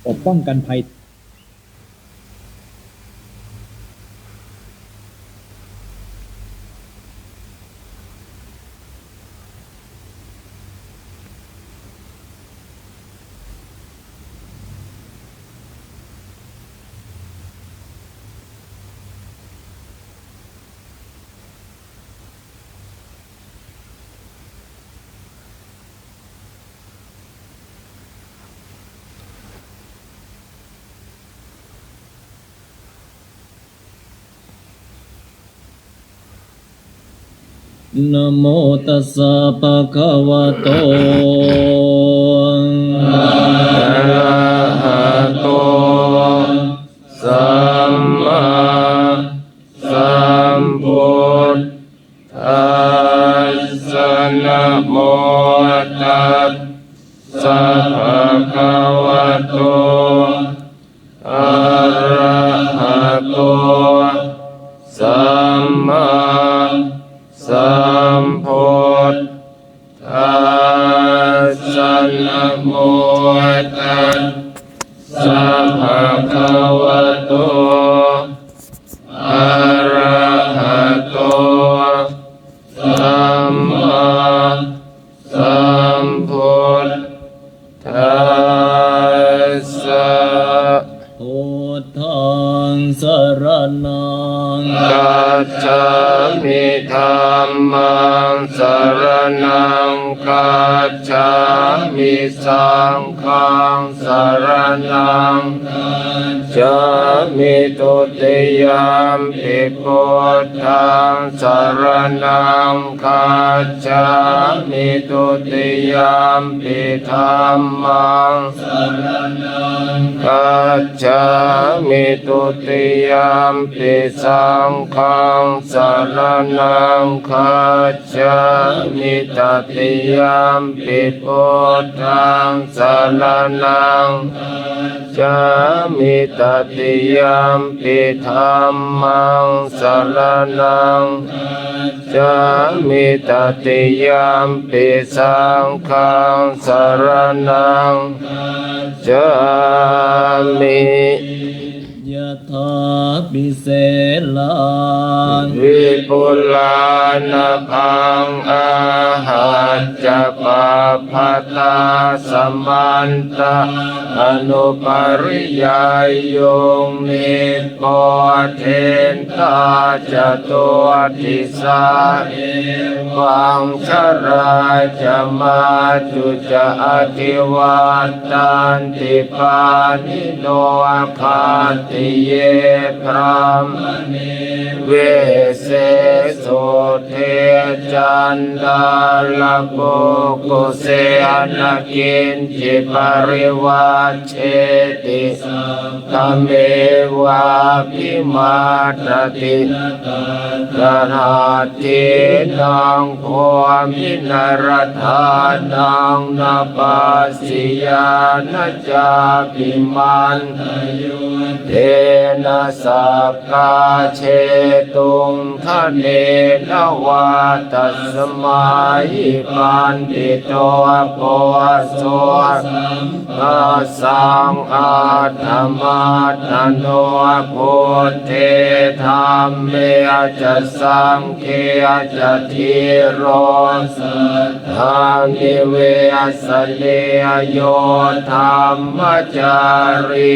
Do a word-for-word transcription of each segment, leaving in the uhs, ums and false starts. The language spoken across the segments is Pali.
ปกป้องกันภัย Namo tassa bhagavato arahato sammāsambuddhassa. Namo tassa bhagavato arahato sammāsambuddhassa. Namo tassa bhagavato arahato sammāsambuddhassa. Buddhaṃ saraṇaṃ gacchāmi. Dhammaṃ saraṇaṃ gacchāmi. Saṅghaṃ saraṇaṃ gacchāmi. Dutiyampi buddhaṃ saraṇaṃ gacchāmi. Dutiyampi dhammaṃ saraṇaṃ gacchāmi. Dutiyampi saṅghaṃ saraṇaṃ gacchāmi. Tatiyampi buddhaṃ saraṇaṃ gacchāmi. Tatiyampi dhammaṃ saraṇaṃ gacchāmi. Tatiyampi saṅghaṃ saraṇaṃ gacchāmi. Yathāpi selaṃ vipulānabhaṃ āhacca pabbataṃ samantā anupariyayyuṃ nippothentā catudisā evaṃ jarā ca matthu ca adhivattanti pāṇino khattiye brāhmaṇe vese sudde candālakukkuse na kiñci parivajjeti saddhamevābhimaddati. Natthīnaṃ bhūmi na radhānaṃ na pāsiyā na cāpi mantayuddhena sakkā jetuṃ dhanena vā. Tasmā hi paṇḍito bhojo sampassaṃ atthamattano buddhe dhamme ca saṅghe ca dhīro saddhā nivesanīyo dhammacārī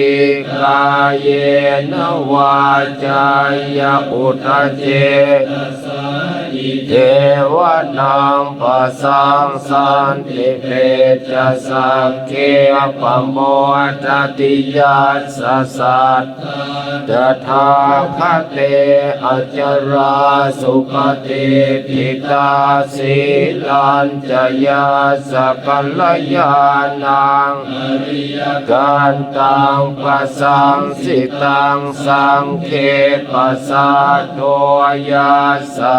kāyena vācāya uda cetasā idheva naṃ pasaṃsanti pecca sagge pamodati. Yassa satthā tathāgate acarā supatiṭṭhitā sīlañca yassa kalyāṇaṃ ariyakantaṃ pasaṃsitaṃ saṅghe pasādo yassa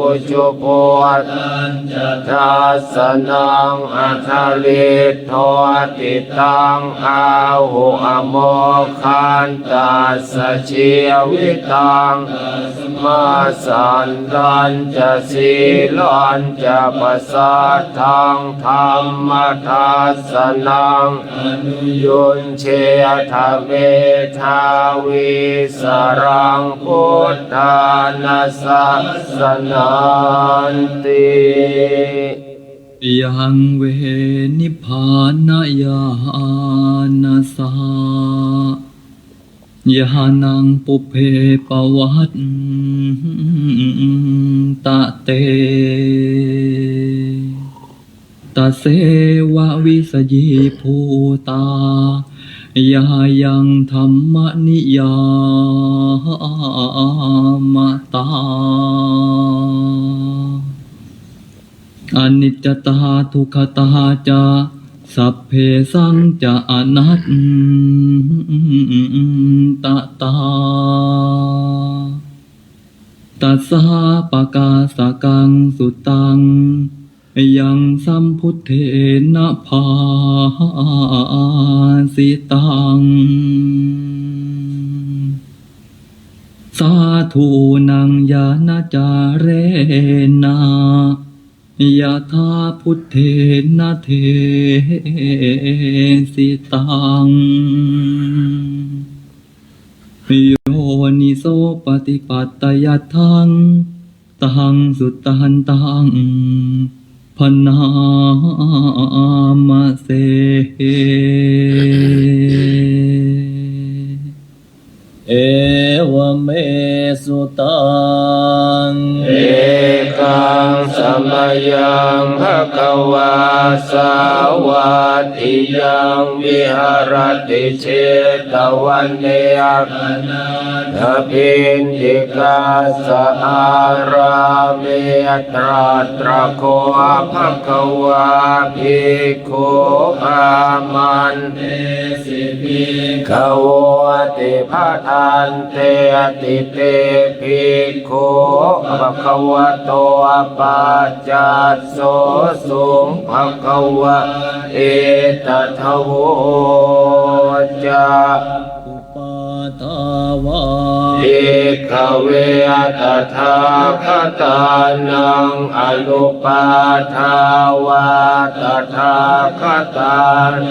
ujubho, tañca dassanaṃ athalīdho, diṭṭhaṃ āhu amokhaṃ tassa jīvitaṃ, tasmā santañca sīlañca pasādaṃ dhammadassa naṃ anuyuñjetha medhāvī saraṃ buddhāna sassananti. Yaṃ ve nibbānañāṇassa ñāṇaṃ pubbe pavatta te, taseva vijayībhūtā yāyaṃ dhammaniyāmatā aniccatā dukkhatā ca sabbesañca anattatā. Tassāpakāsakaṃ suttaṃ yaṃ sambuddhena bhāsitaṃ, sādhūnaṃ ñāṇācārena yathā buddhena desitaṃ, yoniso paṭipattayatthaṃ taṃ suddhantaṃ bhaṇāma se. Evaṃ me sutaṃ. Ekaṃ samayaṃ bhagavā sāvatthiyaṃ viharati jetavane anāthapiṇḍikassa ārāme. Tatra kho bhagavā bhikkhū āmantesi bhikkhavoti. Bhadanteti te bhikkhū bhagavato paccassosuṃ. Bhagavā etadavoca. Uppādā vā bhikkhave tathāgatānaṃ, anupādā vā tathāgatānaṃ,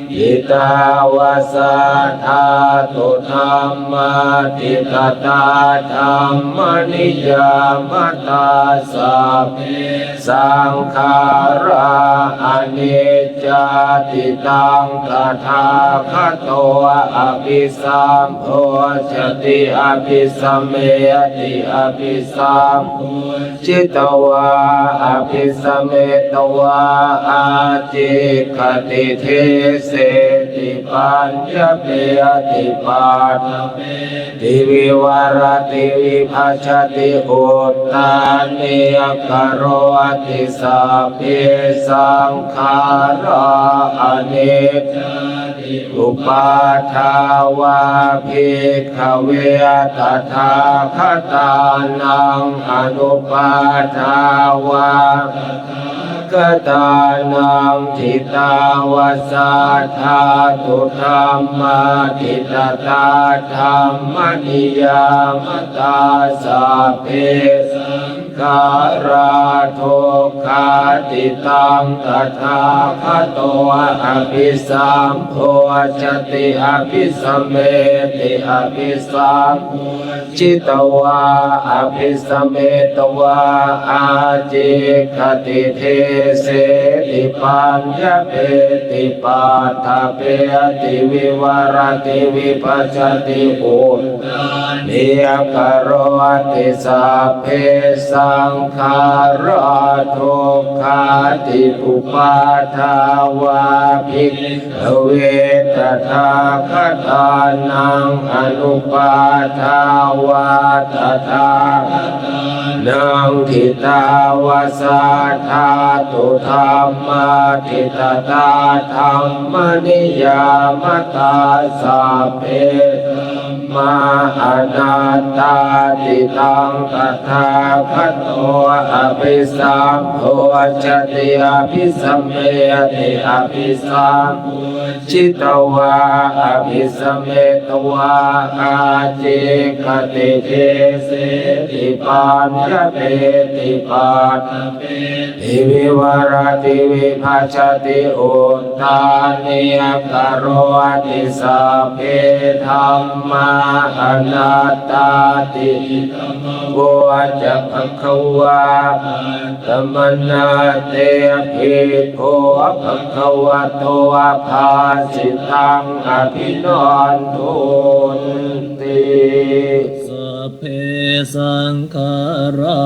ṭhitā va sā dhātu dhammā ṭhitatā dhammaniyāmatā, sabbe saṅkhārā aniccāti. Taṃ tathāgato abhisambujjhati abhisameti, abhisambujjhitvā abhisametvā ācikkhati deseti paññapeti paṭṭhapeti vivarati vibhajati uttānīkaroti, sabbe saṅkhārā aniccāti. Uppādā vā bhikkhave tathāgatānaṃ, anupādā vā tathāgatānaṃ, ṭhitā va sā dhātu dhammā ṭhitatā dhammaniyāmatā, sabbe saṅkhārā dukkhāti. Taṃ tathāgato abhisambujjhati abhisameti, abhisambujjhitvā abhisametvā ācikkhati deseti paññapeti paṭṭhapeti vivarati vibhajati uttānīkaroti, sabbe saṅkhārā dukkhāti. Uppādā vā bhikkhave tathāgatānaṃ, anupādā vā tathāgatānaṃ, ṭhitā va sā dhātu dhammā ṭhitatā dhammaniyāmatā, sabbe dhammā mā anattāti. Taṃ tathāgato abhisambujjhati abhisameti abhisambujjhitvā abhisametvā ācikkhati deseti paññapeti paṭṭhapeti vivarati vibhajati uttānīkaroti sabbe dhammā anattāti. Idamavoca bhagavā. Attamanā te bhikkhū bhagavato bhāsitaṃ abhinandunti. Sabbe saṅkhārā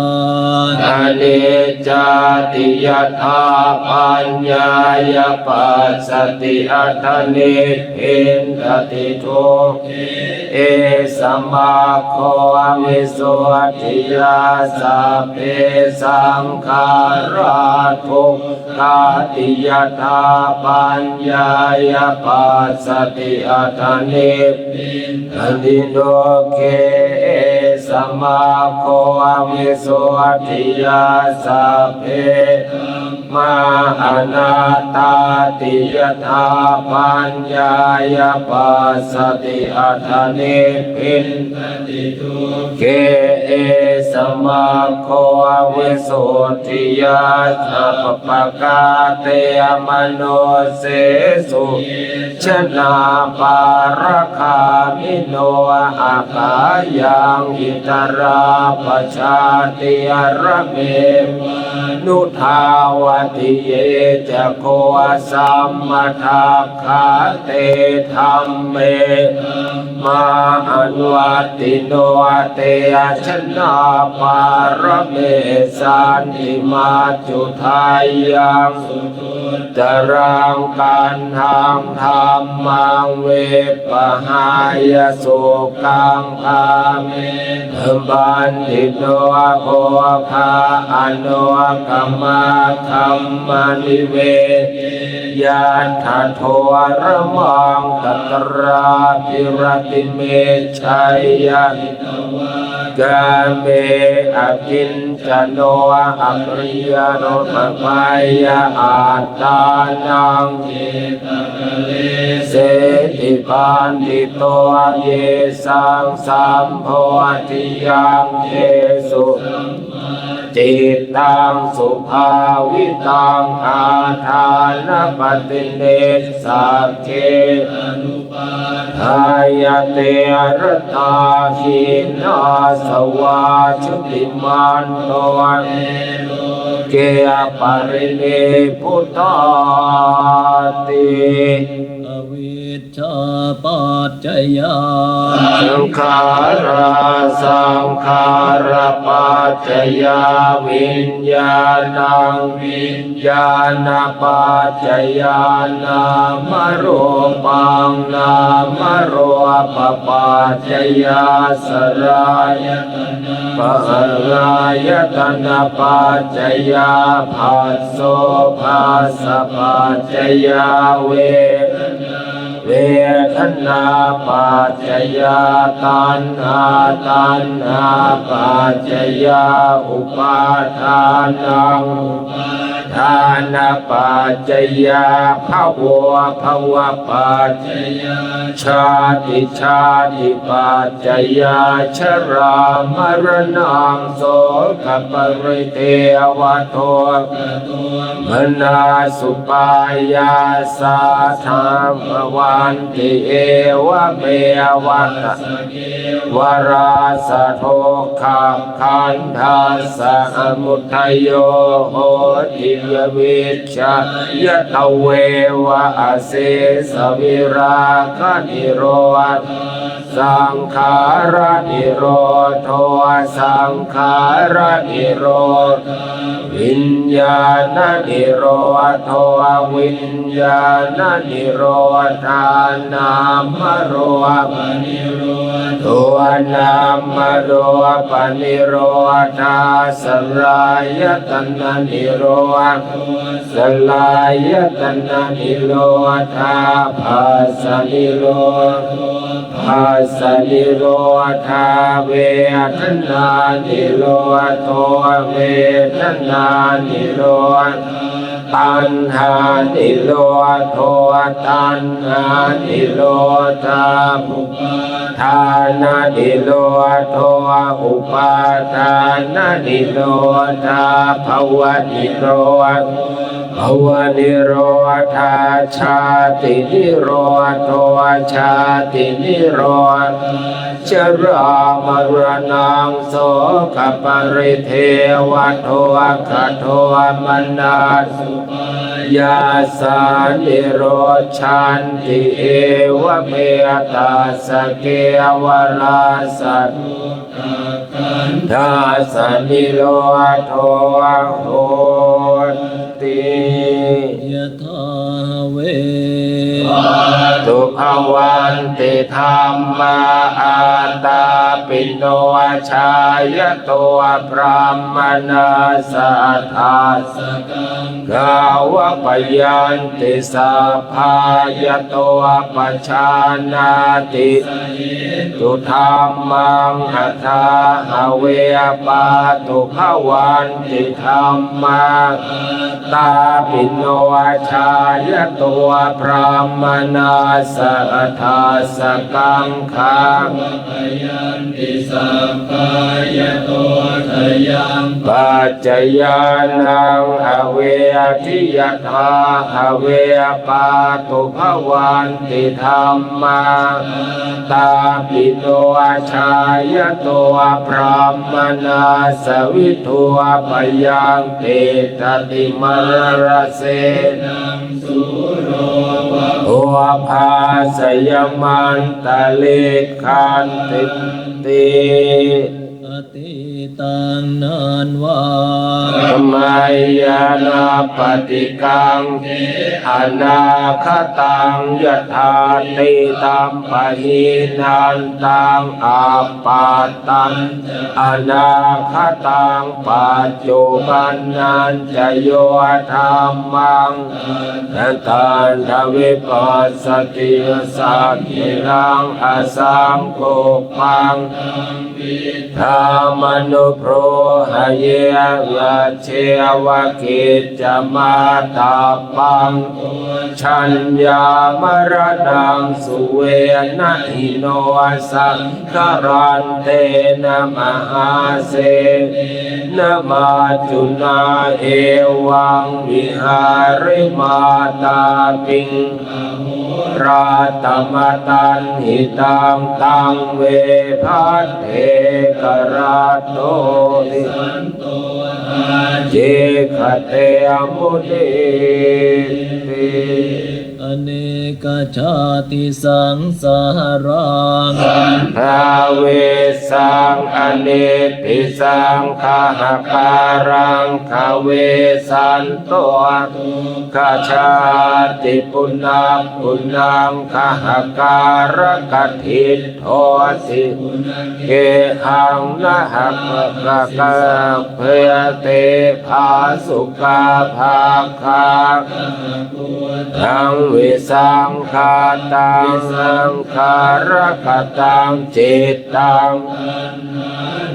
aniccāti. Yadā paññāya passati, atha nibbindati dukkhe esa maggo visuddhiyā. Sabbe saṅkhārā dukkhāti. Yadā paññāya passati, atha nibbindati dukkhe esa maggo visuddhiyā. Sabbe dhammā anattāti. Yadā paññāya passati, atha nibbindati dukkhe esa maggo visuddhiyā. Sabbapākā te manussesu janā pāragāmino akāyaṃ itarāpacātīharamevānudhāvati. Ye ca kho sammadakkhā te dhamme dhammā anuvattino, te janā pāramessanti. Majjhu dayyaṃ suduttaraṃ gaṇhaṃ dhammaṃ vippahāya sukhaṃ bhaṇāme bhaṇāme bhāvetabbaṃ. Taṃ paṇḍito oghā anukamā kamma nivedeyya, yattha dhoramaṃ tatrābhiratimiccheyya, jitvā kāme akiñcano apiyāno pabāya attānaṃ cittaklese'ti paṇḍito. Yesaṃ sambodhiyaṃ ṭhīsu cittaṃ subhāvitaṃ ādānapaṭinissagge anupādāya te ratā khīṇāsavā jutimanto te loke parinibbutāti. Avijjāpaccayā saṅkhārā, saṅkhārapaccayā viññāṇaṃ, viññāṇapaccayā nāmarūpaṃ, nāmarūpapaccayā saḷāyatana, saḷāyatanapaccayā phasso, phassapaccayā vedanā, vedanāpaccayā taṇhā, taṇhāpaccayā upādānaṃ, upādānapaccayā bhavo, bhavapaccayā jāti, jātipaccayā jarāmaraṇaṃ sokaparidevadukkhadomanassupāyāsā. Taṃ bhavanti evameva tassa kevalassa dukkhakkhandhassa amudayo hoti. Avijjāya tveva asesavirāganirodhā, saṅkhāranirodho, saṅkhāranirodhā viññāṇanirodho, viññāṇanirodhā nāmarūpanirodhā, to nāmarūpanirodhā, saḷāyatana nirodho, saḷāyatana nirodhā, phassanirodho, phassanirodhā, vedanānirodho, vedanānirodhā, taṇhānirodho, taṇhānirodhā, upādānanirodho, upādānanirodhā, bhavanirodho, bhavanirodhā, jātinirodho, jātinirodhā, jarāmaraṇaṃ sokaparidevadukkhadomanassupāyāsā nirujjhanti, evametattha kevalassa dukkhakandhassa nirodho hoti. Yathā have pātubhavanti dhammā, ātāpino jāyato brāhmaṇassa aṭṭhassa kaṅkhā, vappayanti sabbā yato pajānāti, sahetu dhammaṃ. Athā have pātubhavanti dhammā, ātāpino jāyato brāhmaṇassa aṭṭhassa kaṅkhā, vappayanti sabbā yato khayaṃ paccayānaṃ avedi. Yathā have pātubhavanti dhammā, ātāpino jāyato brāhmaṇassa vidhūpayaṃ tiṭṭhati mārasenaṃ sūro va obhāsayamantalikkhanti. Atītaṃ nānvā samayā nappaṭikaṅkhe, anāgataṃ yadatītaṃ pahīnantaṃ appattañca anāgataṃ paccuppannañca yo dhammaṃ tattha vipassati, asaṃhiraṃ asaṅkuppaṃ taṃ viddhā manubrūhaye. Yajjeva kiccamātappaṃ, ko jaññā maraṇaṃ suve, na hi no saṅgarantena mahāsenena maccunā, evaṃ vihārimātāpiṃ ahorattamatanditaṃ, taṃ ve bhaddekarattoti, santo ācikkhate munīti. Anekajātisaṃsāraṃ, sambhāvessaṃ aniddisaṃ, gahakāraṃ gavesanto, dukkajāti punappunaṃ, gahakārakadiṭṭhosi, gehaṃ nahakāsi, sabbe phāsukā bhāgā, taṃ visaṅkhataṃ, saṅkhārakataṃ cittaṃ,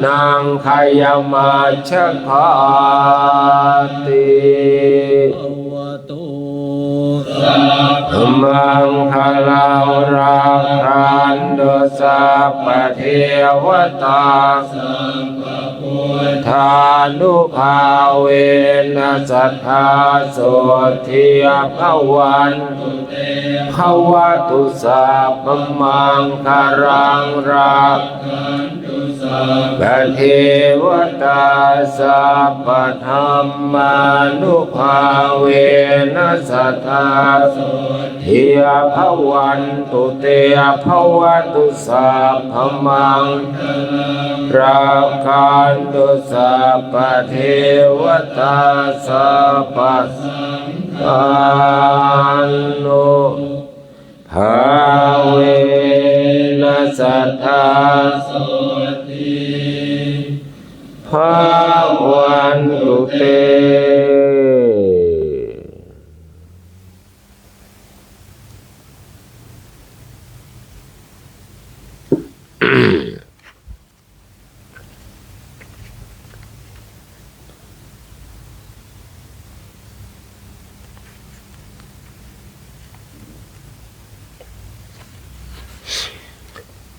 taṇhānaṃ khayamajjhagāti. Bhavatu sabbamaṅgalaṃ, rakkhantu sabbadevatā, sabbabuddhānubhāvena, sadā sotthī bhavantu te. Bhavatu sabbamaṅgalaṃ, rakkhantu sabbadevatā, sabbadhammānubhāvena, sadā sotthī bhavantu te. Bhavatu sabbamaṅgalaṃ, rakkhantu sabbadevatā, sabbasaṅghānubhāvena na sadā sotthī bhavantu te.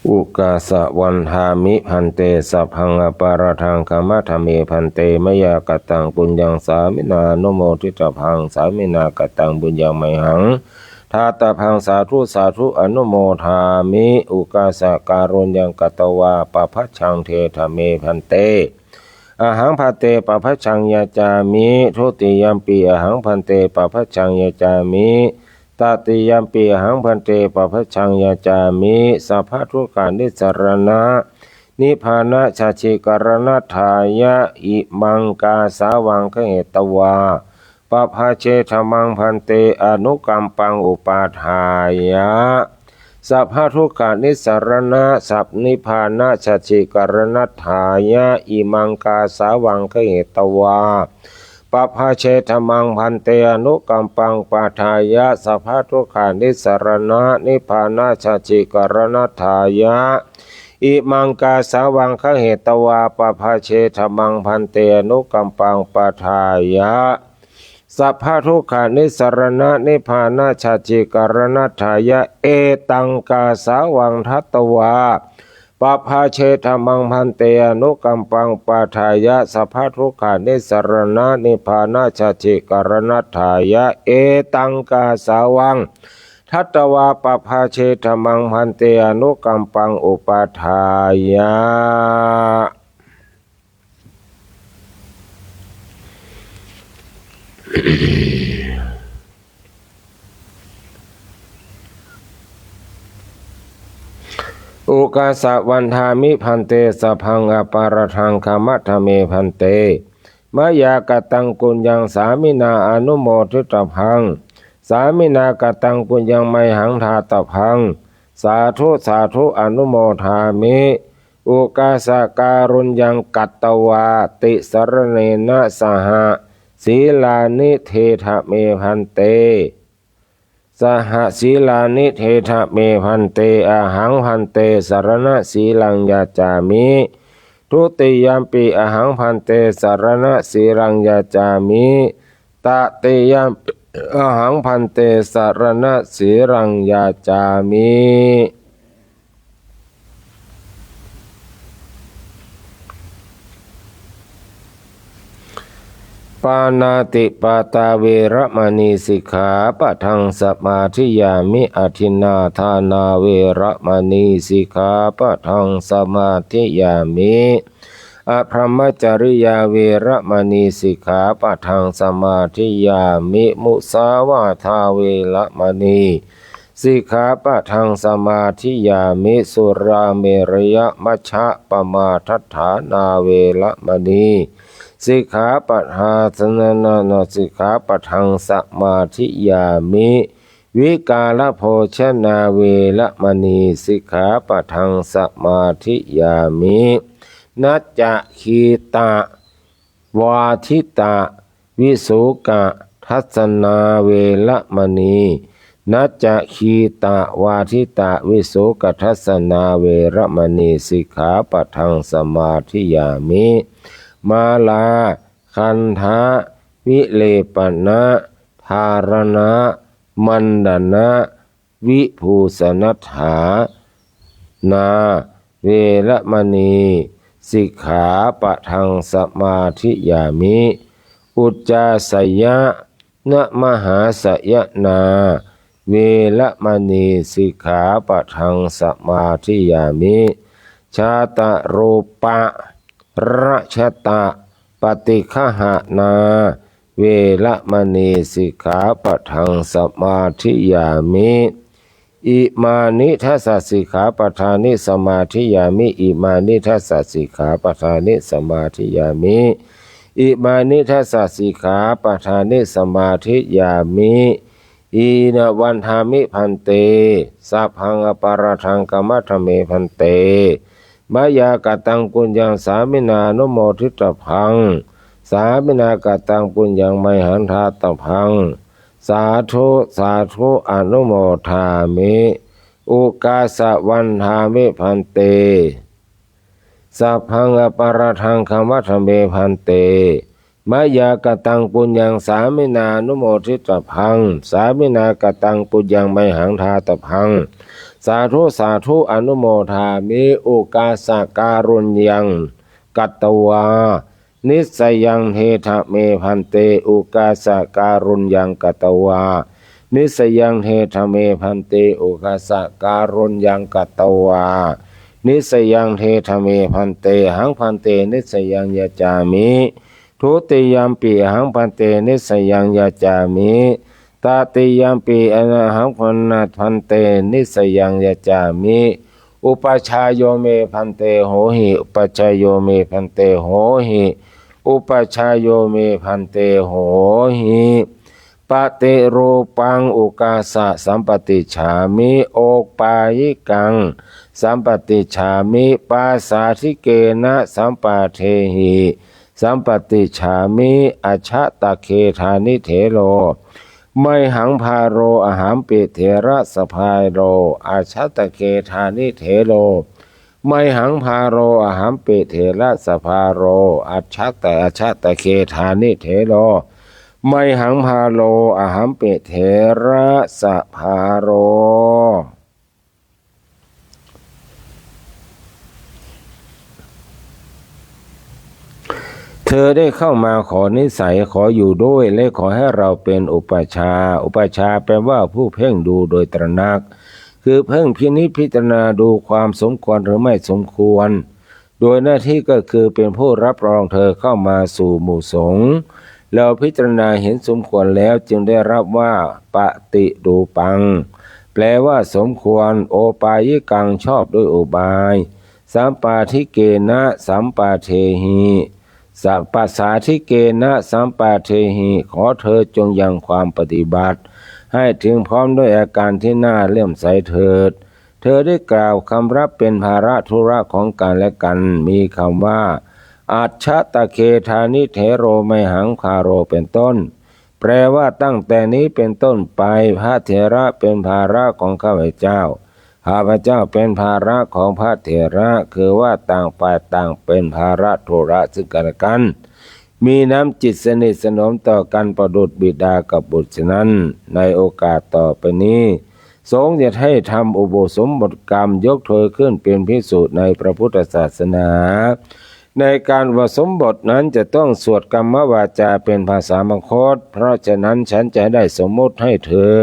อุกาสะ vandāmi bhante, sabbaṃ aparādhaṃ khamatha me bhante, mayā kataṃ puññaṃ sāminā anumoditabbaṃ, sāminā kataṃ puññaṃ mayhaṃ dātabbaṃ, sādhu sādhu anumodāmi. Ukāsa, kāruññaṃ katvā pabajjaṃ, detha me bhante, ahaṃ bhante pabajjaṃ yācāmi. Dutiyampi ahaṃ bhante pabajjaṃ yācāmi. Tatiyampi ahaṃ bhante pabajjaṃ yācāmi. Sabbadukkhā nissaraṇa nibbāna sacchikaraṇatthāya, imaṃ kāsāvaṃ gahetvā pabbaje dhammaṃ bhante, anukampaṃ upādāya. Sabbadukkhā nissaraṇa sab- nibbāna sacchikaraṇatthāya, imaṃ kāsāvaṃ gahetvā pabbaje dhammaṃ bhante, anukampaṃ upādāya. Sabbadukkhā nissaraṇa nibbāna sacchikaraṇatthāya, imaṃ kāsāvaṃ gahetvā pabbaje dhammaṃ bhante, anukampaṃ upādāya. Sabbadukkhā nissaraṇa nibbāna sacchikaraṇatthāya, etaṃ kāsāvaṃ datvā pabbaje dhammaṃ bhante, anukampaṃ upādāya. Sabbadukkhā nissaraṇa nibbāna sacchikaraṇatthāya, etaṃ kāsāvaṃ datvā pabbaje dhammaṃ bhante, anukampaṃ upādāya. Ukāsa, vandāmi bhante, sabbaṃ aparādhaṃ khamatha me bhante, mayā kataṃ puññaṃ sāminā anumoditabbaṃ, sāminā kataṃ puññaṃ mayhaṃ dātabbaṃ, sādhu sādhu anumodāmi. Ukāsa, kāruññaṃ katvā tisaraṇena saha sīlāni detha me bhante. Saha sīlāni detha me bhante, ahaṃ bhante saraṇasīlaṃ yācāmi. Dutiyampi ahaṃ bhante saraṇasīlaṃ yācāmi. Tatiyampi ahaṃ bhante saraṇasīlaṃ yācāmi. Pāṇātipātā veramaṇī sikkhāpadaṃ samādiyāmi. Adinnādānā veramaṇī sikkhāpadaṃ samādiyāmi. Abrahmacariyā veramaṇī sikkhāpadaṃ samādiyāmi. Musāvādā veramaṇī sikkhāpadaṃ samādiyāmi. Surāmerayamajjapamādaṭṭhānā veramaṇī sikkhāpadā- sikkhāpadaṃ samādiyāmi. Vikālabhojanā veramaṇī sikkhāpadaṃ samādiyāmi. Naccagītavāditavīsuka dassanā veramaṇī. Naccagītavāditavīsukadassanā veramaṇī sikkhāpadaṃ samādiyāmi. Mālāgandhavilepanadhāraṇamaṇḍanavibhūsanadhānā veramaṇī sikkhāpadaṃ samādiyāmi. Uccāsayaṇamahāsayaṇā veramaṇī sikkhāpadaṃ samādiyāmi. Jātarūparajatapaṭiggahaṇā veramaṇī sikkhāpadaṃ samādiyāmi. Imāni dasa sikkhāpadāni samādiyāmi. Imāni dasa sikkhāpadāni samādiyāmi. Imāni dasa sikkhāpadāni samādiyāmi. Idam vandāmi bhante, sabbaṃ aparādhaṃ khamatha me bhante, mayā kataṃ puññaṃ sāminā anumoditabbaṃ, sāminā kataṃ puññaṃ mayhaṃ dātabbaṃ, sādhu sādhu anumodāmi. Ukāsa vandāmi bhante, sabbaṃ aparādhaṃ khamatha me bhante, mayā kataṃ puññaṃ sāminā anumoditabbaṃ, sāminā kataṃ puññaṃ mayhaṃ dātabbaṃ, sādhu sādhu anumodāmi. Ukāsa kāruññaṃ katvā nissayaṃ dedha me bhante, ukāsa kāruññaṃ katvā nissayaṃ dedha me bhante, ukāsa kāruññaṃ katvā nissayaṃ dedha me bhante, ahaṃ bhante nissayaṃ yācāmi. Dutiyampi ahaṃ bhante nissayaṃ yācāmi. Tatiyampi ahaṃ bhante nissayaṃ yācāmi. Upajjhāyo me bhante hohi, upajjhāyo me bhante hohi, upajjhāyo me bhante hohi. Paṭirūpaṃ ukāsa sampaṭicchāmi, opāyikaṃ sampaṭicchāmi, pasādikena sampādhehi sampaṭicchāmi, ajjatagedhāni thero, mayhaṃ bāro ahampi therassa bāro, ajjatagedhāni thero, mayhaṃ bāro ahampi therassa bāro, ajjata ajjatagedhāni thero, mayhaṃ bāro ahampi therassa bāro. เธอได้เข้ามาขอนิสัย ขออยู่ด้วย และขอให้เราเป็นอุปัชฌาย์ อุปัชฌาย์แปลว่าผู้เพ่งดูโดยตระหนัก คือเพ่งพินิจพิจารณาดูความสมควรหรือไม่สมควร โดยหน้าที่ก็คือเป็นผู้รับรองเธอเข้ามาสู่หมู่สงฆ์ เราพิจารณาเห็นสมควรแล้วจึงได้รับว่า paṭirūpaṃ แปลว่าสมควร opāyikaṃ ชอบด้วยอุบาย sampādikena sampādhehi, sa- pasādikena sampādhehi ขอเธอจงยังความปฏิบัติ ให้ถึงพร้อมด้วยอาการที่น่าเลื่อมใสเถิด เธอได้กล่าวคำรับเป็นภาระธุระของกันและกัน มีคำว่า ajjatagedhāni thero mayhaṃ bāro เป็นต้น แปลว่าตั้งแต่นี้เป็นต้นไป พระเถระเป็นภาระของข้าพเจ้า ข้าพเจ้าเป็นภาระของพระเถระ คือว่าต่างฝ่ายต่างเป็นภาระธุระซึ่งกันและกัน มีน้ำจิตสนิทสนมต่อกันประดุจบิดากับบุตรฉะนั้น ในโอกาสต่อไปนี้ สงฆ์จะให้ทำอุโบสถกรรม ยกเธอขึ้นเป็นภิกษุในพระพุทธศาสนา ในการอุโบสถนั้นจะต้องสวดกรรมวาจาเป็นภาษามคธ เพราะฉะนั้นฉันจะได้สมมุติให้เธอ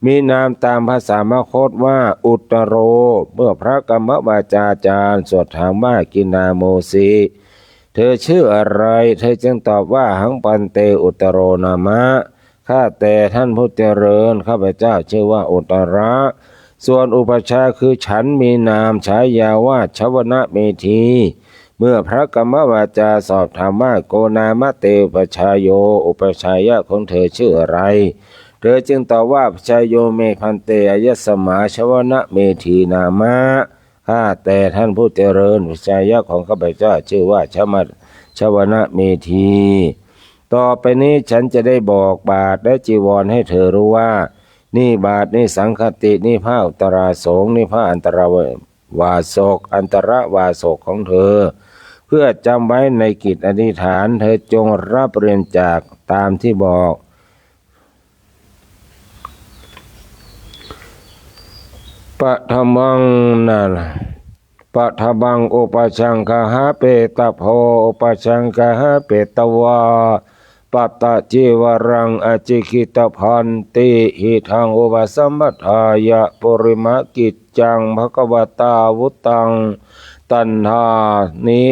มีนามตามภาษามคธว่าอุตตโร เมื่อพระกรรมวาจาจารย์สวดถามว่า kināmosi เธอชื่ออะไร เธอจึงตอบว่า ahaṃ bhante uttaro nāma ข้าแต่ท่านผู้เจริญ ข้าพเจ้าชื่อว่าอุตตระ ส่วนอุปัชฌาย์คือฉันมีนามฉายาว่าชวนะเมธี เมื่อพระกรรมวาจาสอบถามว่า ko nāma te upajjhāyo อุปัชฌายะของเธอชื่ออะไร เธอจึงตอบว่า upajjhāyo me bhante āyasmā ชวนะเมธีนามะ ข้าแต่ท่านผู้เจริญ อุปัชฌายะของข้าพเจ้าชื่อว่าชม- ชวนะเมธี ต่อไปนี้ฉันจะได้บอกบาตรและจีวรให้เธอรู้ว่า นี่บาตร นี่สังฆัตติ นี่ผ้าอุตตราสงฆ์ นี่ผ้าอันตรวาสก อันตรวาสกของเธอ เพื่อจำไว้ในกิจอธิษฐาน เธอจงรับเรียนจากตามที่บอก paṭhamaṃ na paṭhamaṃ upajjhaṅgahapetabo upajjhaṅgahapetvā pattacīvaraṃ ācikkhittabbanti. Idaṃ upasampādāya purimacikiccaṃ bhagavatā vuttaṃ dandhāni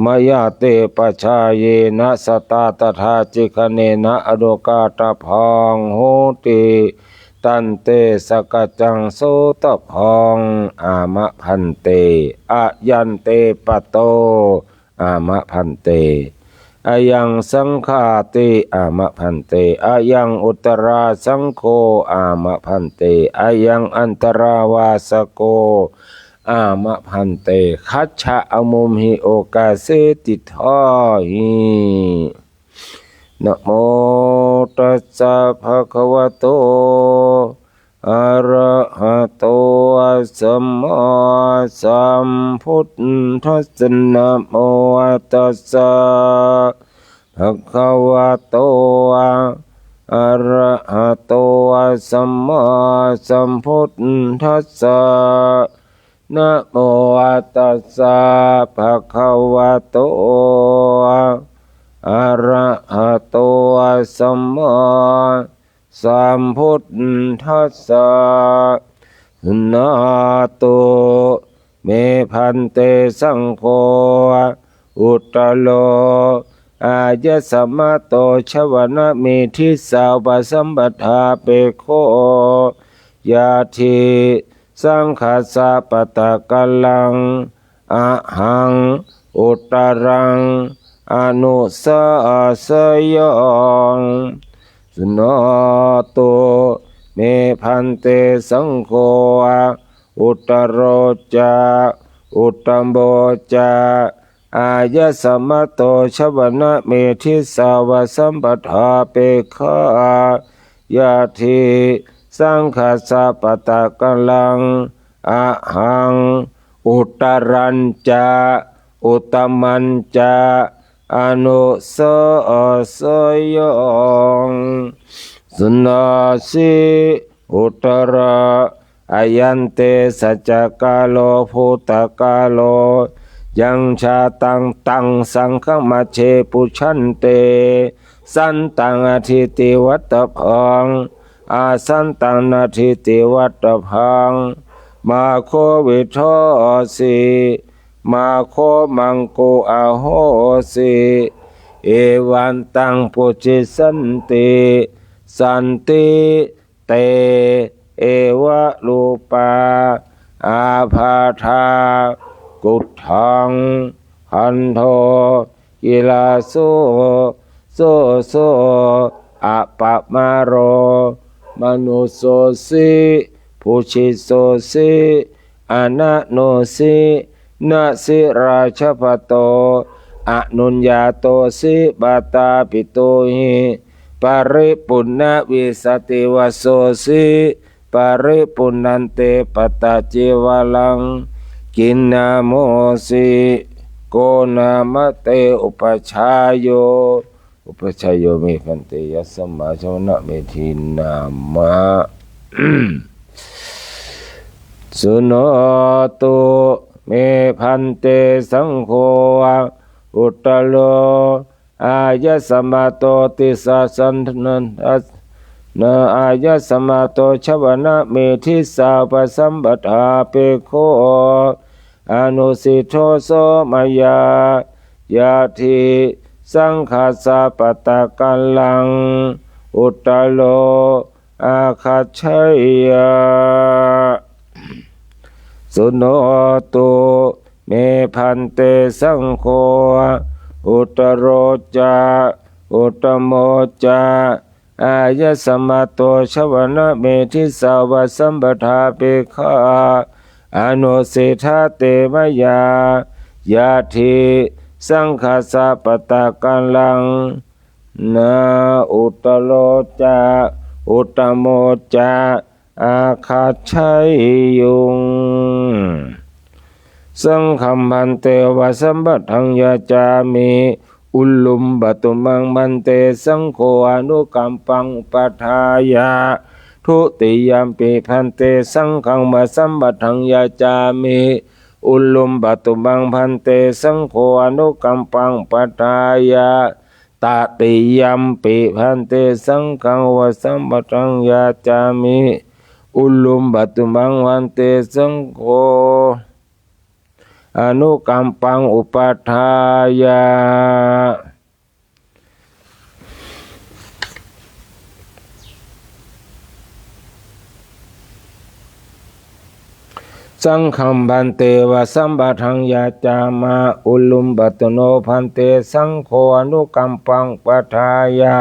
mayā te upajjhāyena sattā tathācikkhānena anukkātabbaṃ hoti. Tante sakaccaṃ sotabbaṃ. Āma bhante. Ayante pato. Āma bhante. ayaṃ saṅghāṭi, āma bhante, ayaṃ uttarāsaṅgho, āma bhante, ayaṃ antarāvāsako, āma bhante, gaccha amumhi okāse tiṭṭhāhi. Namo tassa bhagavato arahato sammāsambuddhassa. Namo tassa bhagavato arahato sammāsambuddhassa. Namo tassa bhagavato arahato sammāsambuddhassa. Suṇātu me bhante saṅgho uttaro āyasmato jhāvanamedissa upasampadāpekkho. Yadi saṅghassa pattakallaṃ ahaṃ uttaraṃ anusāseyyaṃ. Suṇātu me bhante saṅgho uttaro ca uttamo ca āyasmato jhāvanamedissa upasampadāpekkhā. Yadi saṅghassa pattakallaṃ ahaṃ uttarañca uttamañca anusāseyyaṃ. Suṇasi uttaro ayante saccakālo bhūtakālo. Yaṃ jātaṃ taṃ saṅghamajjhe pujjante santaṃ atthīti vattabbaṃ, asantaṃ natthīti vattabbaṃ. Mā kho vidosi, mā kho maṅku ahosi. Evantaṃ pujissanti, santi te evarūpā ābādhā. Khuddhaṃ gandho kilāso soso apamāro manussosi pujisosi ananussi nasi rājabhaṭo anuññātosi mātāpitūhi paripuṇṇavīsativasosi paripuṇṇante pattacīvaraṃ. Kinnāmosi? Ko nāma te upajjhāyo? Upajjhāyo me bhante yasmā jhāvanamedhi nāma. Suṇātu me bhante saṅgho uttaro āyasmato tisaraṇena āyasmato jhāvanamedissa upasampadāpekkho anusiṭṭho so mayā. Yadi saṅghassa pattakallaṃ uttaro āgaccheyya. Suṇātu me bhante saṅgho uttaro ca uttamo ca āyasmato jhāvanamedissa upasampadāpekkho anusiṭṭhati mayā. Yadi saṅghassa pattakallaṃ na uttaro ca uttamo ca āgaccheyyuṃ. Saṅghaṃ bhante upasamphadaṃ yācāmi. Ullūṃ pātu maṃ bhante saṅgho anukampaṃ upādāya. Dutiyampi bhante saṅghaṃ upasamphadaṃ yācāmi. Ullūṃ pātu maṃ bhante saṅgho anukampaṃ upādāya. Tatiyampi bhante saṅghaṃ upasamphadaṃ yācāmi. Ullūṃ pātu maṃ bhante saṅgho anukampaṃ upādāya. Saṅghaṃ bhante vāsaṃ paṭhaṃ yācāma. Uluṃ pāturahu bhante saṅgho anukampaṃ upādāya.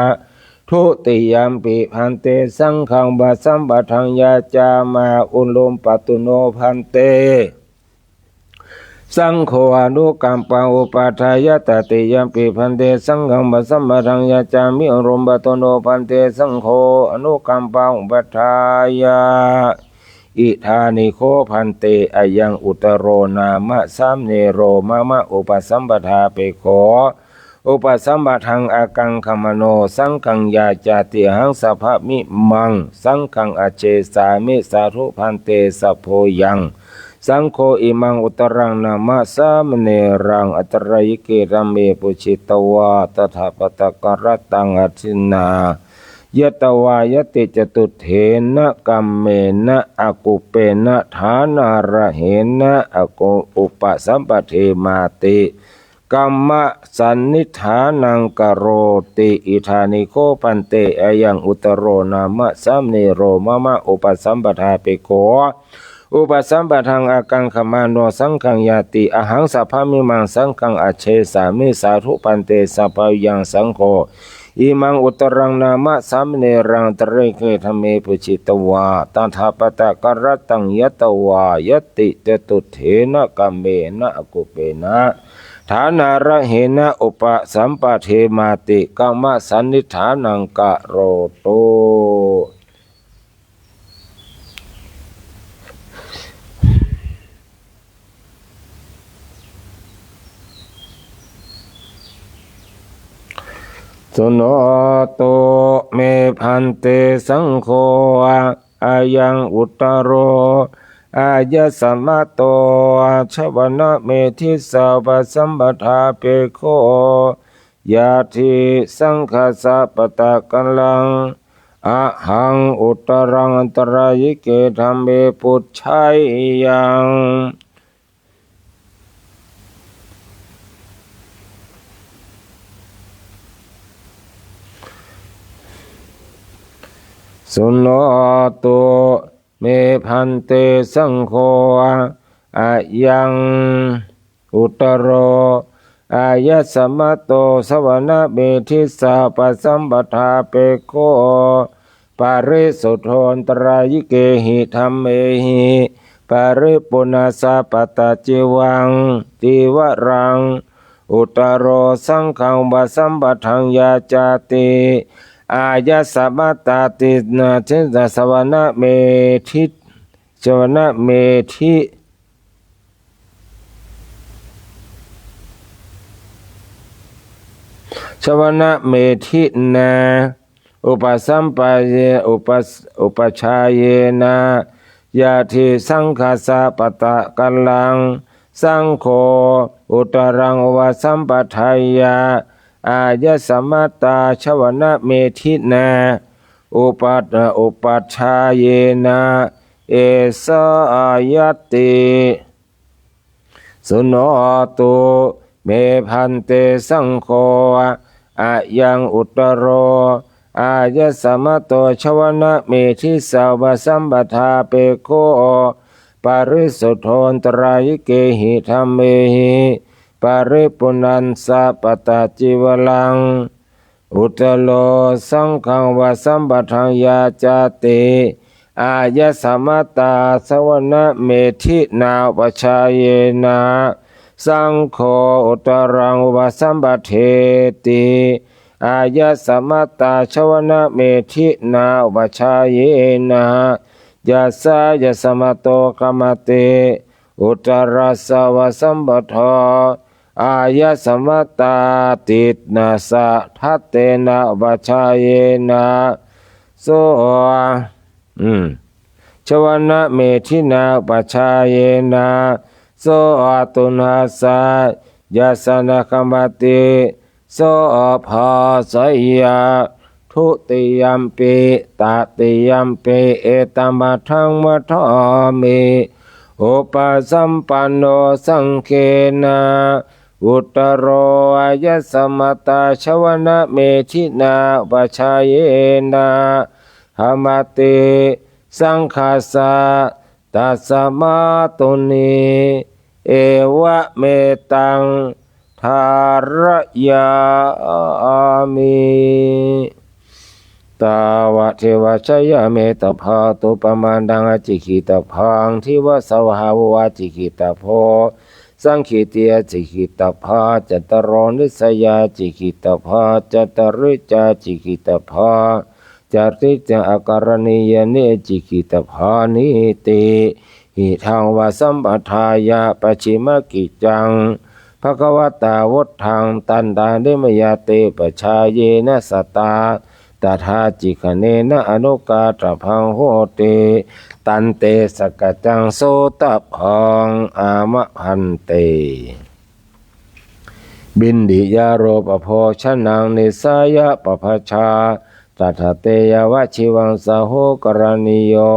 Dutiyampi bhante saṅghaṃ vāsaṃ paṭhaṃ yācāma. Uluṃ pāturahu bhante saṅgho anukampaṃ upādāya. Tatiyampi bhante saṅghaṃ vāsaṃ paṭhaṃ yācāmi. Uluṃ pāturahu bhante saṅgho anukampaṃ upādāya. Idāni kho bhante ayaṃ uttaro nāma sāminero mama upasampadapekkho upasampadaṃ ākaṅkhamāno saṅghaṃ yācati. Ahaṃ sabhāmimaṃ saṅghaṃ ācekshāmi. Sādhu bhante. Sabbo yaṃ saṅgho imaṃ uttaraṃ nāma sāmineraṃ antarāyike dhamme pūjitavā tathāpatthakarattaṃ adinnā yatvā yatti catuddhena kammena akuppena dānārahena aku upasampādemāti. Kammasannidhānaṃ karoti. Idāni kho bhante ayaṃ uttaro nāma sāminero mama upasampadapekkho upasampadaṃ ākaṅkhamāno saṅghaṃ yācati. Ahaṃ sabhāmimaṃ saṅghaṃ ācekshāmi. Sādhu bhante. Sabbo yaṃ saṅgho imaṃ uttaraṃ nāma sāmineraṃ antarāyike dhamme pūjitavā tathāpatthakarattaṃ yatvā yatti catuddhena kammena akuppena dānārahena upasampādemāti. Kammasannidhānaṃ karotu. Suṇotu me bhante saṅgho ayaṃ uttaro āyasmato savanamethi sa upasampadapekkho yadi saṅghassa pattakallaṃ ahaṃ uttaraṃ antarāyike dhamme pūjeyyaṃ. Suṇotu me bhante saṅgho ayaṃ uttaro āyasmato savanamethi sa upasampadapekkho parisuddho antarāyikehi dhammehi paripuṇṇassa pattacīvaṃ cīvaraṃ. Uttaro saṅghaṃ upasampadaṃ yācati. Āyasmato tina tina savanamethi savanamethi savanamethi na upasampaye upas upajjhāyena yadi saṅghassa pattakallaṃ saṅgho uttaraṃ upasampadeyya āyasmato savanamethina upat upajjhāyena esāyati. Suṇotu me bhante saṅgho ayaṃ uttaro āyasmato savanamethi sa upasampadapekkho parisuddho antarāyikehi dhammehi paripuṇṇassa pattacīvaraṃ. Uttaro saṅghaṃ upasampadaṃ yācati. Āyasmato savanamethina upajjhāyena saṅgho uttaraṃ upasampadeti. Āyasmato savanamethina upajjhāyena yasāyasmato khamati uttarassa upasampado āyasmato tinassa dattena upajjhāyena so mm, savanamethina upajjhāyena so tunassa yasana khamati so bhāseyya. Dutiyampi tatiyampi etamatthaṃ vadāmi. Upasampanno saṅghena uttaro āyasmato savanamethina upajjhāyena khamati saṅghassa tasmā tuṇhī, evametaṃ dhārayāmi. Tāvadeva jayamentabhatthupamadanaṃ acikkhitabbā, divasārassāvakā acikkhitabbā, saṅgīti acikkhitabbā, cattāro nisayā acikkhitabbā, cattāri ca acikkhitabbā, cattāri ca akaraṇīyāni acikkhitabbānīti. Idaṃ vasaṃ paṭṭhāya pacchimagicchaṃ bhagavatā vuṭṭhaṃ tantaṃ nimmāya te pajāyena sattā tathācikkhānena anukkātabbaṃ hoti. Tantejagaccaṃ sotabbaṃ. Āma bhante. Bindhiyārūpabhojanaṃ nissāya pabbajā, tattha te yāvajīvaṃ sahokaraṇīyo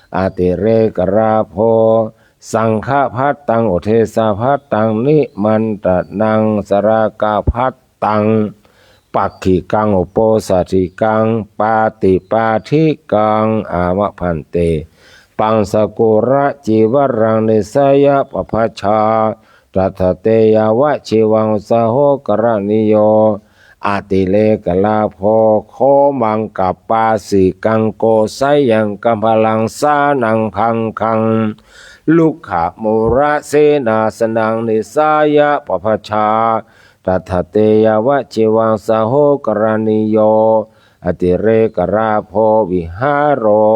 atirekalābho. Saṅghabhataṃ uddesabhataṃ nimantanaṃ, sarāgabhataṃ pagghiṃ uposathiṃ pātipadīkaṃ. Āma bhante. Paṃsakuḷacīvaraṃ nissāya pabbajā, tattha te yāvajīvaṃ sahokaraṇīyo atirekalābho. Ghomaṃ kappāsikaṃ kosayaṃ kambaḷaṃ sanaṅbhaṅgaṃ, rukkhamūlasenāsanaṃ nissāya pabbajā, tattha te yāvajīvaṃ sahokaraṇīyo atirekalābho. Vihāro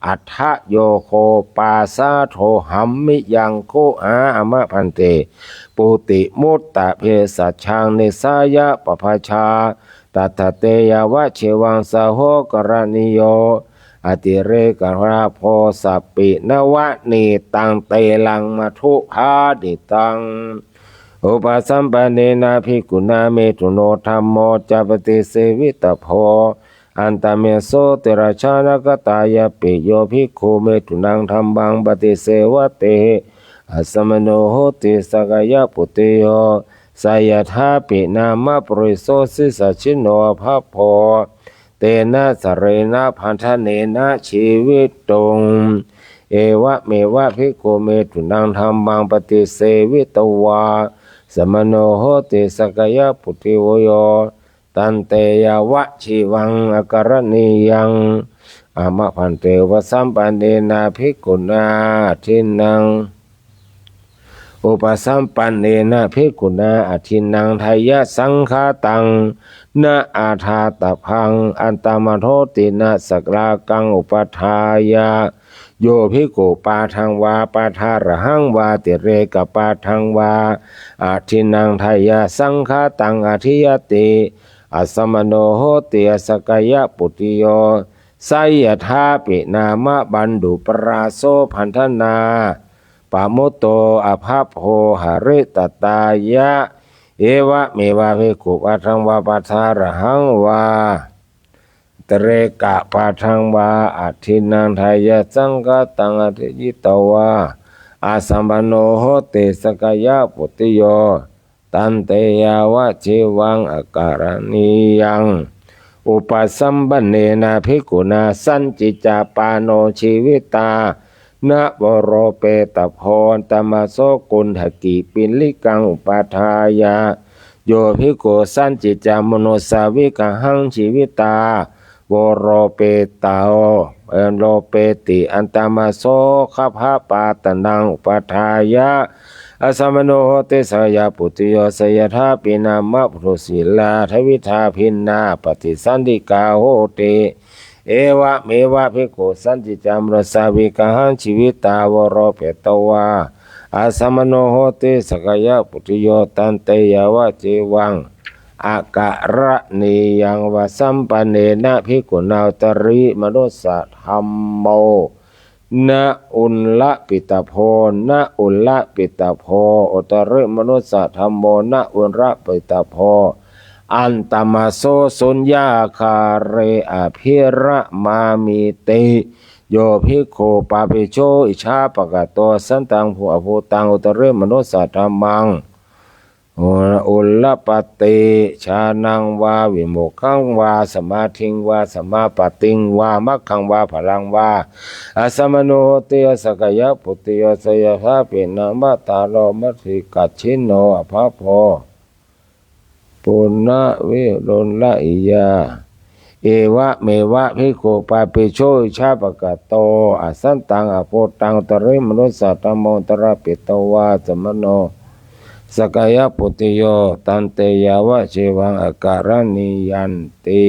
atthayogo pāsādo hamhiyaṃ guhā. Āma bhante. Puttimuttavesajjaṃ nissāya pabbajā, tattha te yāvajīvaṃ sahokaraṇīyo atirekalābho. Sappīṇavane taṃ teraṃ madhughāṇitaṃ upasampanena bhikkhunā mesuno dhammo ca paṭisevitabbo. Antame so terañāgatāyapi yo bhikkhu mesunaṃ dhammaṃ paṭisevati, asamaṇo hoti sakyaputtiyo. Seyyathāpi nāma puriso sīsajiṇṇo abhabbo, tena sarena bandhanena jīvituṃ. Evameva bhikkhu mesunaṃ dhammaṃ paṭisevitvā samaṇo hoti sakyaputtiyo. Tante yāvajīvaṃ akaraṇīyaṃ. Āma bhante. Upasampanena bhikkhunā diṭṭhinaṃ upasampanena bhikkhunā adiṭṭhinaṃ ṭhāyasaṅkhātaṃ na ādatabbaṃ. Antamato tina sarakaṃ upaṭṭhāya yo bhikkhu pādaṃ vā pādā rahaṃ vā tirekapādaṃ vā adiṭṭhinaṃ ṭhāyasaṅkhātaṃ adiyati, asamaṇo hoti asakyaputtiyo. Seyyathāpi nāma paṇḍupalāso bandhanā pamutto abhabbo haritattāya. Evameva bhikkhu pādaṃ vā pādā rahaṃ vā tirekapādaṃ vā adiṭṭhinaṃ ṭhāyasaṅkhātaṃ adiyitvā asamaṇo hoti sakyaputtiyo. Tante yāvajīvaṃ akaraṇīyaṃ. Upasampanena bhikkhunā sañcicca pāṇo jīvitā navalopetabbo. Antamaso kuṭṭhakī piṇḍikaṃ upaṭṭhāya yo bhikkhu sañcicca manussāvigahaṃ jīvitā valopeto, eh, lopeti. Antamaso gabbhapātanaṃ upaṭṭhāya asamaṇo hoti sakyaputtiyo. Seyyathāpi nāma puthū sīlā davidhā bhinnā paṭisallīkā hoti. Evameva bhikkhu sañcicca manussāvigahaṃ jīvitā valopetvā asamaṇo hoti sakyaputtiyo. Tante yāvajīvaṃ akaraṇīyaṃ. Upasampanena bhikkhunā uttarimanussadhammo na uḷapittabbo, na uḷapittabbo, uttarimanussadhammo na uḷapittabbo. Antamaso suññāgāre abhiramāmīti. Yo bhikkhu pāpijo icchāpakato santaṃ bhū-, abhūtaṃ uttarimanussadhammaṃ udapādi, jhānaṃ vā vimoghaṃ vā samādhiṃ vā samāpattiṃ vā maggaṃ vā phalaṃ vā asamāno hoti. Sakāyaputtiyā seyyathāpi nāmatarūpamatigacchinno abhabbo punaviruḷhīya. Evameva bhikkhu pāpiso ijjhāpakato asantaṃ abhūtaṃ tarimanussādhammo tarapitvā samāno sakāyaputtiyo tantejavajīvaṃ akaraṇīyanti.